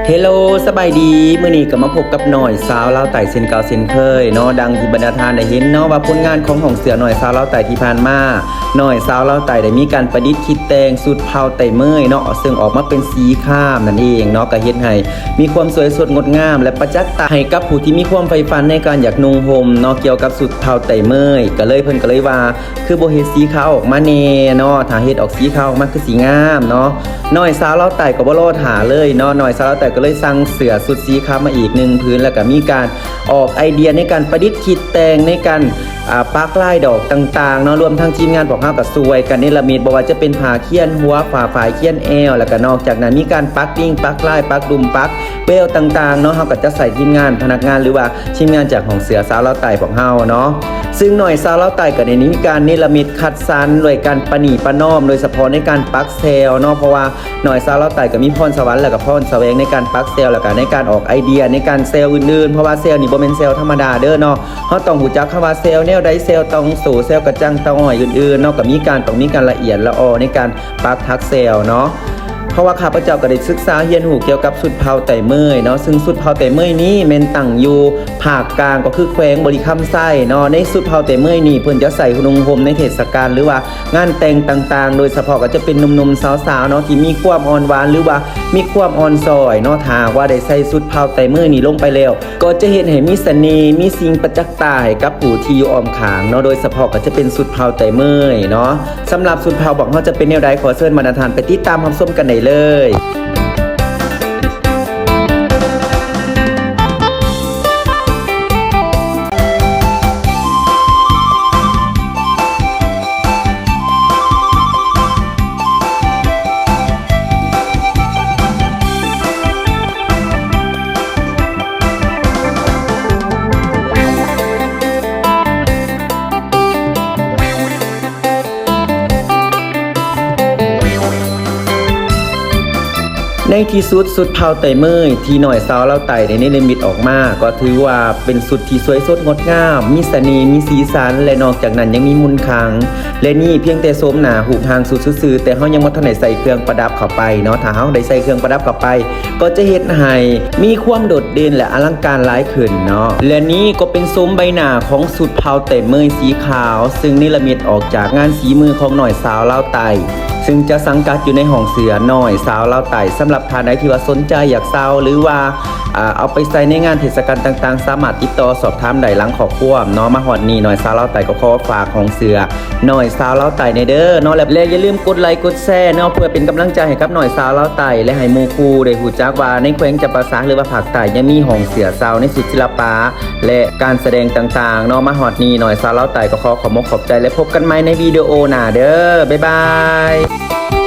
ເຮລໂລ ສະບາຍດີ ມື້ນີ້ກໍມາພົບກັບນ້ອຍສາວລາວໃຕ້ເຊັ່ນເກົ່າເຊັ່ນເຄີຍເນາະ. ດັ່ງທີ່ບັນດາທ່ານໄດ້ເຫັນເນາະ ວ່າຜົນງານຂອງຫ້ອງເສື້ອນ້ອຍສາວລາວໃຕ້ທີ່ຜ່ານມາ, ນ້ອຍສາວລາວໃຕ້ໄດ້ມີການປະດິດຄິດແຕ່ງຊຸດເຜົ່າໄຕເມີຍເນາະ, ເຊິ່ງອອກມາເປັນສີຄາມນັ້ນເອງເນາະ, ກໍເຮັດໃຫ້ມີຄວາມສວຍສົດງົດງາມ ແລະ ປະຈັກຕາໃຫ້ກັບຜູ້ທີ່ມີຄວາມໃຝ່ຝັນໃນການຢາກນຸ່ງຫົ່ມເນາະ, ກ່ຽວກັບຊຸດເຜົ່າໄຕເມີຍ. ກໍເລີຍ ເພິ່ນກໍເລີຍວ່າ ຄືບໍ່ເຮັດສີຂາວອອກມາແດ່ເນາະ, ຖ້າເຮັດອອກສີຂາວອອກມາຄືຊິງາມເນາະ. ນ້ອຍສາວລາວໃຕ້ກໍບໍ່ລໍຖ້າເລີຍເນາະ, ນ້ອຍສາວລາວໃຕ້ກໍເລີຍສັ່ງເສື້ອຊຸດສີຂາວມາອີກໜຶ່ງຜືນ, ແລ້ວກໍມີການອອກໄອເດຍໃນການປະດິດຄິດແຕ່ງ ໃນການ ອາ ປັກລາຍດອກຕ່າງໆເນາະ, ລວມທັງທີມງານພວກເຮົາກໍຊ່ວຍກັນເນລະມິດ, ບໍ່ວ່າຈະເປັນຜ້າຂຽນຫົວ, ຜ້າຝ້າຍຂຽນແອວ, ແລ້ວກໍນອກຈາກນັ້ນມີການປັກດິ້ງ ປັກລາຍ ປັກດຸ່ມ ປັກ ແວວຕ່າງໆເນາະ, ເຮົາກໍຈະໃຊ້ທີມງານພະນັກງານ ຫຼືວ່າທີມງານຈາກຫ້ອງເສື້ອສາວລາວໃຕ້ພວກເຮົາເນາະ. ຊຶ່ງນ້ອຍສາວລາວໃຕ້ກໍໄດ້ມີການເນລະມິດຄັດສັນດ້ວຍການປະນີປະນອມ ໂດຍສະເພາະໃນການປັກແຊວເນາະ, ເພາະວ່ານ້ອຍສາວລາວໃຕ້ກໍມີພອນສະຫວັນ ແລ້ວກໍພອນສະແຫວງໃນການປັກແຊວ ແລ້ວກໍໃນການອອກໄອເດຍໃນການແຊວອື່ນໆ, ເພາະວ່າແຊວນີ້ບໍ່ແມ່ນແຊວທຳມະດາເດີເນາະ, ເຮົາຕ້ອງຮູ້ຈັກຄຳວ່າແຊວແນວໃດ, ແຊວຕອງໂສ, ແຊວກະຈັງ, ເຕົ້າອ້ອຍ ອື່ນໆເນາະ, ກໍມີການ ຕ້ອງມີການລະອຽດລະອໍໃນການ ປັກຖັກແຊວເນາະ. ເພາະວ່າຂ້າພະເຈົ້າກໍໄດ້ສຶກສາຮຽນຮູ້ກ່ຽວກັບຊຸດເຜົ່າໄຕເມີຍເນາະ, ຊຶ່ງຊຸດເຜົ່າໄຕເມີຍນີ້ແມ່ນຕັ້ງຢູ່ພາກກາງ ກໍຄືແຂວງບໍລິຄຳໄຊເນາະ. ໃນຊຸດເຜົ່າໄຕເມີຍນີ້ ເພິ່ນຈະໃສ່ນຸ່ງຫົ່ມໃນເທດສະການ ຫຼືວ່າງານແຕ່ງຕ່າງໆ, ໂດຍສະເພາະກໍຈະເປັນໜຸ່ມໆສາວໆເນາະ ທີ່ມີຄວາມອ່ອນຫວານ ຫຼືວ່າມີຄວາມອ່ອນຊ້ອຍເນາະ. ຖ້າຫາກວ່າໄດ້ໃສ່ຊຸດເຜົ່າໄຕເມີຍນີ້ລົງໄປແລ້ວ ກໍຈະເຮັດໃຫ້ມີສະເໜ່ ມີສິ່ງປະຈັກຕາໃຫ້ກັບຜູ້ທີ່ຢູ່ອ້ອມຂ້າງເນາະ, ໂດຍສະເພາະກໍຈະເປັນຊຸດເຜົ່າໄຕເມີຍເນາະ. ສຳລັບຊຸດເຜົ່າພວກເຮົາຈະເປັນແນວໃດ, ຂໍເຊີນບັນດາທ່ານໄປຕິດຕາມຮັບຊົມກັນໄດ້ເລີຍ. ໃນທີ່ສຸດ, ຊຸດເຜົ່າໄຕເມີຍທີ່ນ້ອຍສາວລາວໃຕ້ໄດ້ເນລະມິດອອກມາ ກໍຖືວ່າເປັນຊຸດທີ່ສວຍສົດງົດງາມ, ມີສະເໜ່, ມີສີສັນ ແລະ ນອກຈາກນັ້ນຍັງມີມົນຄັງ. ແລະ ນີ້ພຽງແຕ່ໂສມໜ້າຮູບຮ່າງຊຸດຊື່ໆ, ແຕ່ເຮົາຍັງບໍ່ທັນໄດ້ໃສ່ເຄື່ອງປະດັບເຂົ້າໄປເນາະ. ຖ້າເຮົາໄດ້ໃສ່ເຄື່ອງປະດັບເຂົ້າໄປ ກໍຈະເຮັດໃຫ້ມີຄວາມໂດດເດັ່ນ ແລະ ອະລັງການຫຼາຍຂຶ້ນເນາະ. ແລະ ນີ້ກໍເປັນໂສມໃບໜ້າຂອງຊຸດເຜົ່າໄຕເມີຍສີຂາວ, ຊຶ່ງເນລະມິດອອກຈາກງານສີມືຂອງນ້ອຍສາວລາວໃຕ້ ຊຶ່ງຈະສັງກັດຢູ່ໃນຫ້ອງເສື້ອນ້ອຍສາວລາວໃຕ້. ສຳລັບທ່ານໃດທີ່ວ່າສົນໃຈຢາກເຊົ່າ ຫຼືວ່າ ອາ ເອົາໄປໃສ່ໃນງານເທດສະການຕ່າງໆ ສາມາດຕິດຕໍ່ສອບຖາມໄດ້ຫຼັງຂໍ້ຄວາມເນາະ. ມາຮອດນີ້ ນ້ອຍສາວລາວໃຕ້ກໍຂໍຝາກຫ້ອງເສື້ອ ນ້ອຍສາວລາວໃຕ້ແດ່ເດີເນາະ ແລະ ແລະ ຢ່າລືມກົດໄລກົດແຊເນາະ ເພື່ອເປັນກຳລັງໃຈໃຫ້ກັບນ້ອຍສາວລາວໃຕ້ ແລະ ໃຫ້ໝູ່ຄູ່ໄດ້ຮູ້ຈັກວ່າໃນແຂວງຈຳປາສັກ ຫຼືວ່າພາກໃຕ້ ຍັງມີຫ້ອງເສື້ອເຊົ່າໃນຊຸດສິລະປະ ແລະ ການສະແດງຕ່າງໆເນາະ. ມາຮອດນີ້ ນ້ອຍສາວລາວໃຕ້ກໍຂໍຂອບອົກຂອບໃຈ ແລະ ພົບກັນໃໝ່ໃນວິດີໂອໜ້າເດີ. ບາຍບາຍ.